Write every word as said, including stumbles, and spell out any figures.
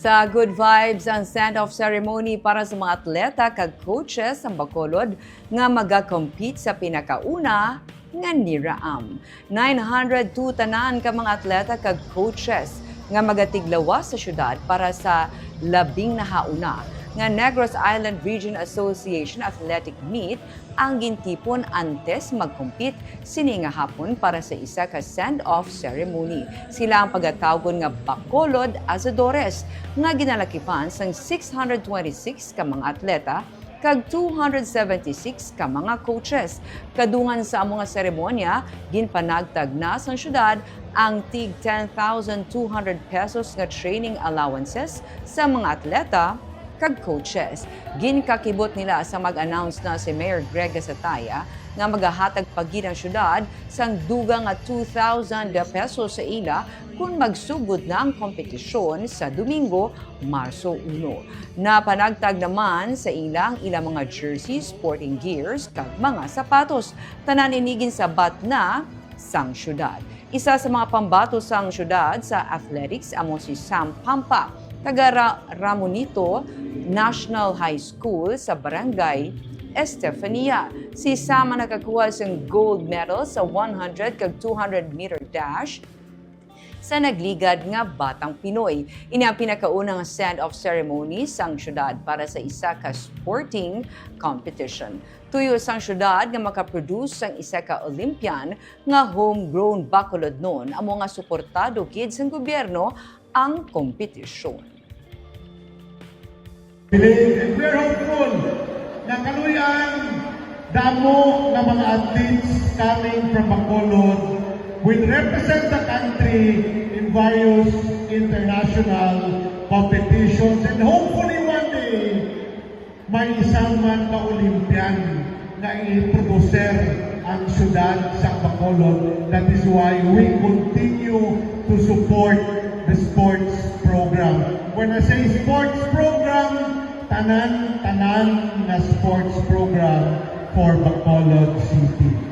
Sa Good Vibes ang send-off ceremony para sa mga atleta kag coaches sang Bacolod nga magakompete sa pinakauna nga NIRA-AM. Nine hundred two tanan ka mga atleta kag coaches nga magatiglawas sa syudad para sa labing nahauna nga Negros Island Region Association Athletic Meet ang gintipon antes mag-compete sini nga hapon para sa isa ka send-off ceremony. Sila ang pagatawgon nga Bacolod Azadores nga ginalakipan sang six hundred twenty-six ka mga atleta kag two hundred seventy-six ka mga coaches. Kadungan sa amo nga seremonya, ginpanagtag na sang syudad ang tig ten thousand two hundred pesos nga training allowances sa mga atleta kag coaches. Ginkakibot nila sa mag-announce na si Mayor Greg Gasataya nga magahatag pa gid ang syudad sang dugang nga two thousand pesos sa ila kon magsugod na ang kompetisyon sa Domingo, Marso uno. Napanagtag naman sa ila ang ilang mga jerseys, sporting gears, kag mga sapatos. Tanan ini ginsabat na sang syudad. Isa sa mga pambato sang syudad sa athletics amo si Sam Pampa, taga Ra-, Ramonito National High School sa Barangay Estefania. Si Sam ang nakakuha sang gold medal sa one hundred kag two hundred meter dash sa nagligad nga Batang Pinoy. Ini ang pinakauna nga send-off ceremony sang syudad para sa isa ka sporting competition. Tuyo sang syudad nga makaproduce sang isa ka Olympian nga homegrown Bacolodnon amo nga suportado gid sang gobyerno ang kompetisyon. Believe and we're hopeful na kaluy-an damo nga mga athletes coming from Bacolod will represent the country in various international competitions, and hopefully one day may isang man ka Olympian nga i-producer ang syudad sa Bacolod. That is why we continue to support the sports program. When I say sports program, tanan-tanan nga sports program for Bacolod City.